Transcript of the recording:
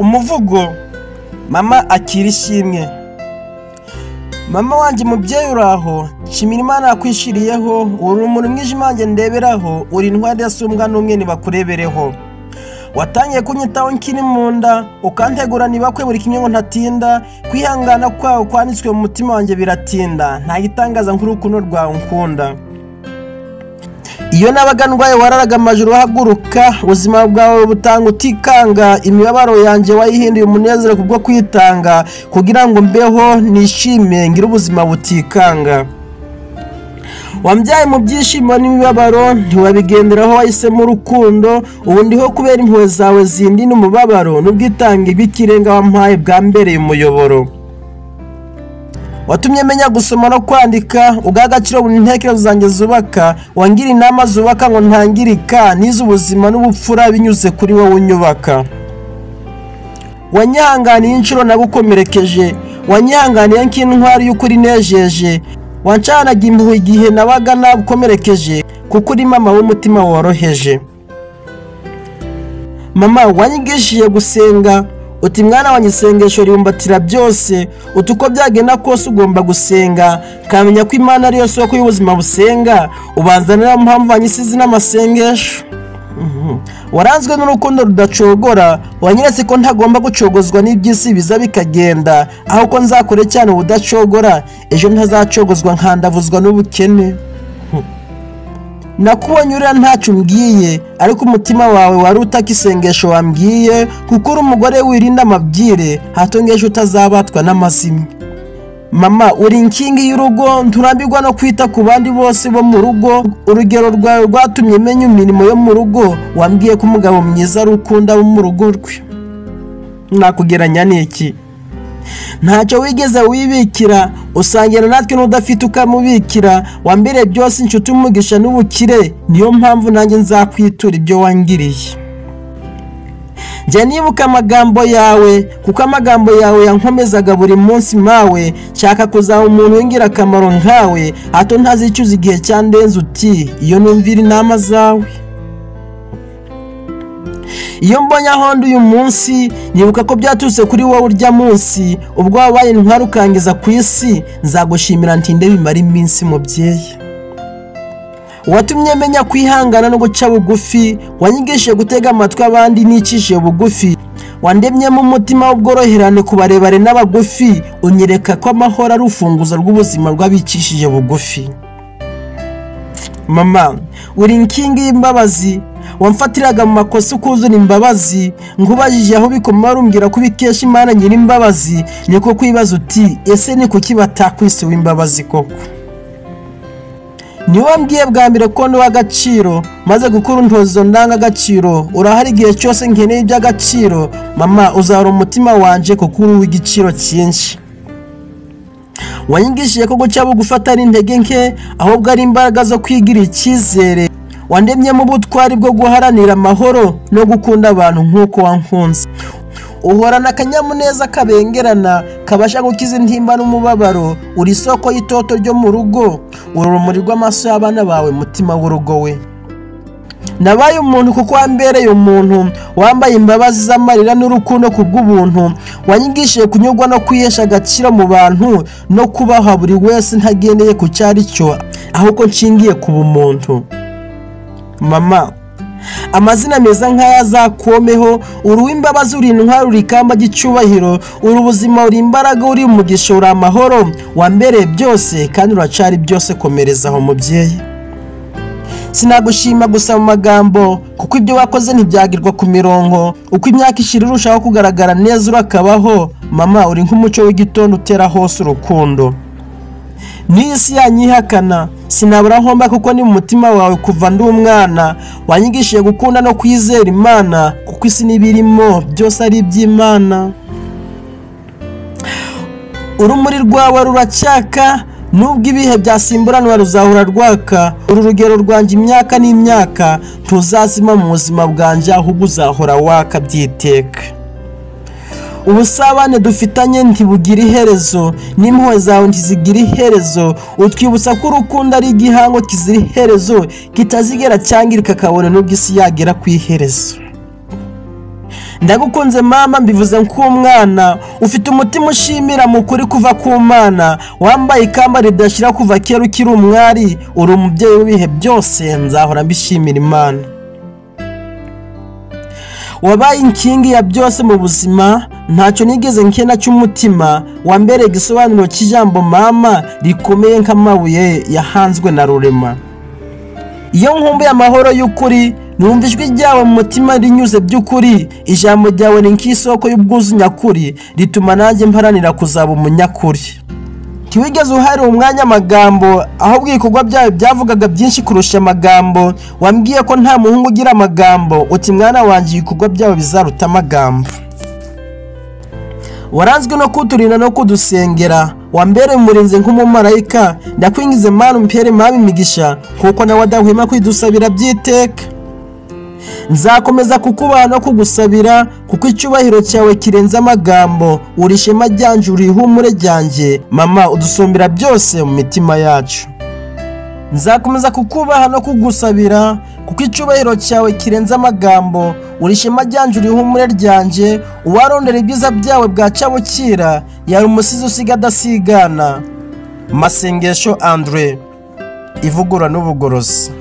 Umuvugo mama akira ishimwe. Mama wanjye mubyeyi uraho, nshimira Imana yakwishiriyeho, urumuri umwijima wanjye ndeberaho, uri intwari idasumbwa n'umwe nibakurebereho. Watangiye kunyitaho nkiri mu nda, ukantegura nibakwe buri kimwe ngo ntatinda, kwihangana kwawe kwanditswe mu mutima wanjye biratinda, nta gitangaza nk'urukundo rwawe nkunda. Iyo nabaga ndwaye wararaga amajoro uhaguruka, ubuzima bwawe butanga utikanga, imibabaro yanjye wayihinduye umunezero kubwo kwitanga, kugira ngo mbeho nishime ngire ubuzima butikanga. Wambyaye mu byishimo n'imibabaro, ntiwabigenderaho wahisemo urukundo, ubu ndiho kubera impuhwe zawe zindinda umubabaro, n'ubwitange bw'ikirenga wampaye bwambereye umuyoboro. Watumye menya gusoma no kwandika, ugaha agaciro buri ntekerezo zanjye zubaka, wangira inama zubaka ngo ntangirika, nize ubuzima n'ubupfura binyuze kuri wowe unyubaka. Wanyihanganiye inshuro nagukomerekeje, wanyihanganiye nk'intwari y'ukuri nejeje, wancanaga impuhwe igihe nabaga nagukomerekeje, kuko uri mama w'umutima woroheje. Mama wanyigishije gusenga, uti mwana wanjye isengesho ribumbatira byose, uti uko byagenda kose ugomba gusenga, nkamenya ko Imana ariyo soko y'ubuzima busenga, ubanza niyo mpamvu wanyisize n'amasengesho. Waranzwe n'urukundo rudacogora, wanyeretse ko ntagomba gucogozwa n'iby'isi biza bikagenda, aho ko nzakore cyane ubudacogora, ejo ntazacogozwa nkandavuzwa n'ubukene. Nakubonye urira ntacyo umbwiye, ariko umutima wawe wari utaka isengesho wambwiye, kuko uri umugore wirinda amabwire, hato ngo ejo utazabatwa n'amazimwe. Mama uri inkingi y'urugo, nturambirwa no kwita ku bandi bose bo mu rugo, urugero rwawe rwatumye menya imirimo yo mu rugo, wambwiye ko umugabo mwiza ari ukunda abo mu rugo rwe. Nakugeranya n'iki? Ntacyo wigeze wibikira, usangira natwe n'udafite ukamubikira, wambere byose inshuti umugisha n'ubukire, niyo mpamvu nanjye nzakwitura ibyo wangiriye. Njya nibuka amagambo yawe, kuko amagambo yawe yankomezaga buri munsi mawe, nshaka kuzaba umuntu w'ingirakamaro nkawe, hato ntazicuza igihe cyandenze uti iyo numvira inama zawe. Iyo mbonye aho ndi uyu munsi, nibuka ko byaturutse kuri wowe urya munsi, ubwo wabaye intwari ukangiza ku isi, nzagushimira ntinde bimara iminsi mubyeyi. Watumye menya kwihangana no guca bugufi, wanyigishije gutega amatwi abandi nicishije bugufi, wandemyemo umutima w'ubworoherane ku barebare n'abagufi, unyereka ko amahoro ari urufunguzo rw'ubuzima bw'abicishije bugufi. Mama uri inkingi y'imbabazi, wamfatiraga mu makosa ukuzura imbabazi, nkubajije aho bikomara umbwira ko ubikesha Imana nyir'imbabazi, niko kwibaza uti ese ni kuki batakwise uw'imbabazi koko? Niwe wambwiye bwa mbere ko ndi uw'agaciro, maze gukura untoza ndangagaciro, urahari igihe cyose nkeneye iby'agaciro, mama uzahora umutima wanje kuko uri uw'igiciro cyinshi. Wanyigishije ko guca bugufi atari intege nke, ahubwo ari imbaraga zo kwigirira icyizere, wandemyemo ubutwari bwo guharanira amahoro no gukunda abantu nk'uko wankunze. Uhorana akanyamuneza kabengerana, kabasha gukiza intimba n'umubabaro, uri isoko y'itoto ryo mu rugo, uri urumuri rw'amaso y'abana bawe mutima w'urugo we. Nabaye umuntu kuko wambereye umuntu, wambaye imbabazi z'amarira n'urukundo kubw'ubuntu, wanyigishije kunyurwa no kwihesha agaciro mu bantu, no kubaha buri wese ntagendeye ku cyari cyo, ahubwo nshingiye ku bumuntu. Mama amazina meza nk'aya azakomeho, uri uw'imbabazi, uri intwari, uri ikamba ry'icyubahiro, uri ubuzima, uri imbaraga, uri umugisha, uri amahoro, wambereye byose kandi uracari byose, komereza aho mubyeyi. Sinagushima gusa mu magambo, kuko ibyo wakoze ntibyagirwa ku mirongo, uko imyaka ishira urushaho kugaragara neza urakabaho, mama uri nk'umucyo w'igitondo utera hose urukundo. N'iyi si yanyihakana, sinabura nkomba kuko ni mu mutima wawe kuva ndi umwana, wanyigishije gukunda no kwizera Imana, kuko isi n'ibirimo byose ari iby'Imana. Urumuri rwawe ruracyaka, nubwo ibihe byasimburanwa ruzahora rwaka, uru rugero rwanjye imyaka n'imyaka, ntuzazima mu buzima bwanjye ahubwo uzahora waka byiteka. Ubusabane dufitanye ntibugira iherezo, n'impuhwe zawe ntizigira iherezo, utwibutsa ko urukundo ari igihango kizira iherezo, kitazigera cyangirika kabone n'ubwo isi yagera ku iherezo. Ndagukunze mama, mbivuze nk'umwana. Ufite umutima ushimira mu kuri kuva ku Mana, wambaye ikamba ridashira kuva kera ukiri umwari. Uri umubyeyi w'ibihe byose, nzahora mbishimira Imana. Wabaye inkingi ya byose mu buzima, ntacyo nigeze nkena cy'umutima. Wambereye igisobanuro cy'ijambo mama rikomeye nk'amabuye yahanzwe na Rurema. Iyo nkumbuye amahoro y'ukuri, numva ijwi ryawe mu mutima rinyuze by'ukuri. Ijambo ryawe ni nk'isoko y'ubwuzu nyakuri, rituma nanjye mparanira kuzaba umunyakuri. Ntiwigeze uharira umwanya amagambo, ahubwo ibikorwa byawe byavugaga byinshi kurusha amagambo. Wambwiye ko nta muhungu ugira amagambo, uti mwana wanjye ibikorwa byawe bizaruta amagambo. Waranzwe no kuturinda no kudusengera, wambereye umurinzi nk'umumarayika. Ndakwingize Mana umpere mama imigisha, kuko nawe adahwema kwidusabira by'iteka. Nzakomeza kukubaha no kugusabira, kuko icyubahiro cyawe kirenze amagambo. Uri ishema ryanjye, uri ihumure ryanjye, mama udusumbira byose mu mitima yacu. Nzakomeza kukubaha no kugusabira, kuko icyubahiro cyawe kirenze amagambo. Uri ishema ryanjye, uri ihumure ryanjye. Uwarondera ibyiza byawe bwaca bukira, yari umusizi usiga adasigana. Masengesho Andre, ivugurura n'ubugorozi.